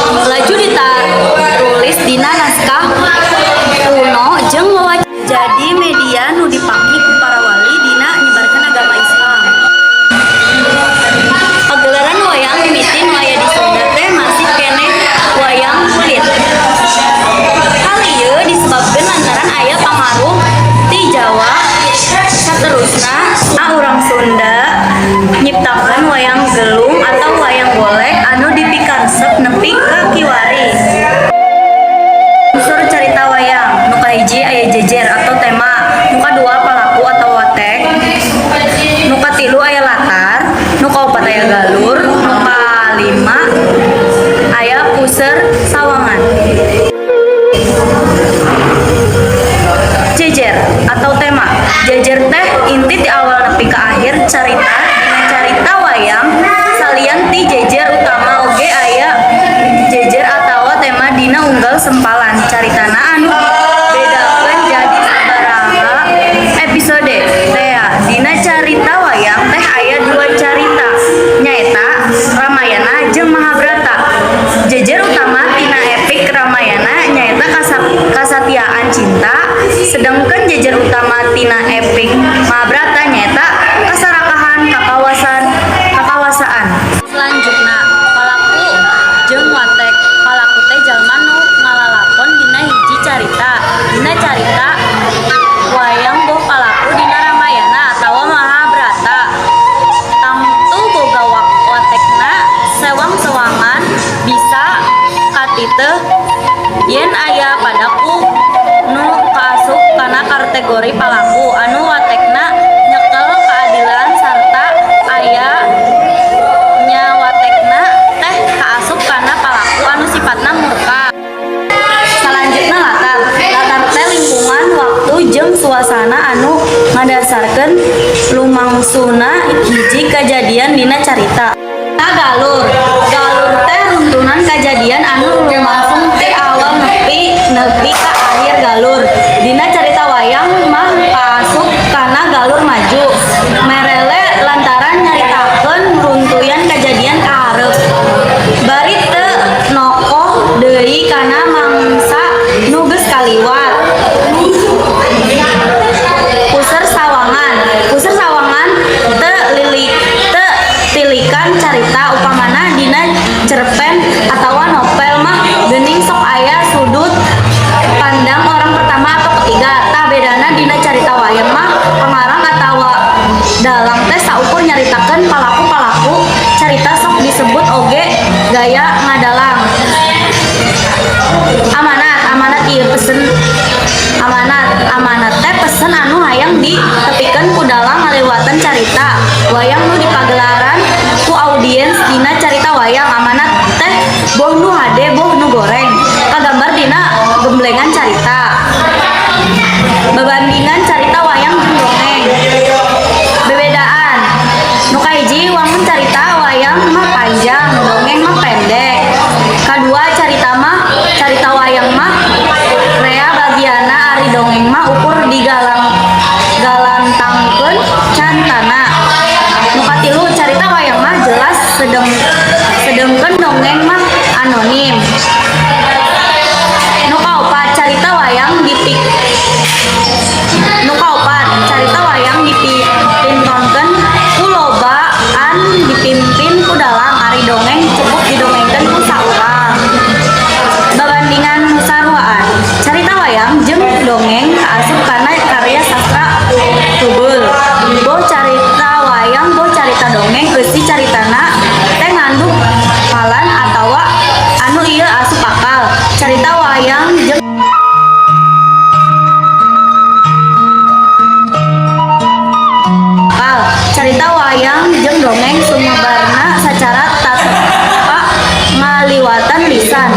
Laju ditarulis dina naskah kuno jeung wawancara. Jadi media nu dipake ku para wali dina nyebarkeun agama Islam. Pagelaran wayang mimiti nu aya di Sunda teh masih keneh wayang kulit. Hal ieu disebabkeun lantaran aya pangaruh ti Jawa. Saterusna, urang Sunda nyiptakeun wayang gelung atau wayang golek anu dipikaresep nepi ka kiwari. Unsur carita wayang: nu kahiji aya jejer atau tema, nu kadua palaku atau watek, nu katilu aya latar, nu kaopat aya galur, nu kalima aya puseur sawangan. Jejer atau tema. Jejer teh inti ti awal nepi ka akhir carita. Dina carita wayang, salian ti jejer utama oge aya jejer atawa tema dina unggal sempalan caritana anu dibedakeun jadi sabaraha episode tea. Dina carita wayang teh aya dua carita, nyaeta Ramayana jeung Mahabharata. Jejer utama tina epik Ramayana nyaeta kasatiaan cinta, sedangkan jejer utama tina epik Mahabharata nyaeta kasarakahan kakawasaan. Selanjutna, palaku jeung watek. Palaku teh jalma nu ngalalakon dina hiji carita. Dina carita wayang, boh palaku dina Ramayana atawa Mahabharata tangtu boga watekna sewang-sewangan. Bisa katiteh yen aya padaku nu kaasup kana kategori palaku anu watekna nyekel keadilan sarta aya nya watekna teh kaasup kana palaku anu sifatna murka. Salanjutna, latar. Latar teh lingkungan, waktu jeung suasana anu ngadasarkeun lumangsungna hiji kajadian dina carita. Nah, galur. Galur teh runtunan kajadian anu lumangsung ti awal nepi nepi ka akhir galur. Dina carita wayang mah kaasup kana galur maju merele lantaran nyaritakeun runtuyan kajadian ka hareup bari teu nokoh deui kana mangsa nu geus kaliwat. Puseur sawangan. Puseur sawangan teu lilik teu tilikan carita. Upamana dina cerpen atawa novel mah geuning sok aya sudut pandang orang pertama atau ketiga. Tah, bedana dina carita wayang mah pangarang atawa dalang teh saukur nyaritakeun palaku-palaku carita, sok disebut oge gaya ngadalang. Amanat. Amanat ieu pesen. Amanat. Amanat teh pesen anu hayang ditepikeun ku dalang ngaliwatan carita wayang nu dipagelaran ku audiens. Dina carita wayang, amanat teh boh nu hade boh nu goreng kagambar dina gemblengan carita. Babandingan carita wayang jeung dongeng. Bebedaan nu kahiji, wangun carita wayang mah panjang, dongeng mah pendek. Kadua, carita wayang mah rea bagianna, ari dongeng mah ukur digalang galantangkeun cantana. Nu katilu, carita wayang mah jelas, sedengkeun dongeng mah anonim. Nu kaopat, carita wayang dipintonkeun ku lobaan dipimpin ku dalang, ari dongeng cukup didongengkeun ku saurang. Babandingan nu saruaan: carita wayang jeung dongeng kaasup kana karya sastra tubel. Boh carita wayang boh carita dongeng, eusi caritana teh ngandung palan atawa anu ieu asup akal. Carita wayang jeung akal. Carita wayang jeung dongeng sumebarna sacara tatpa ngaliwatan lisan.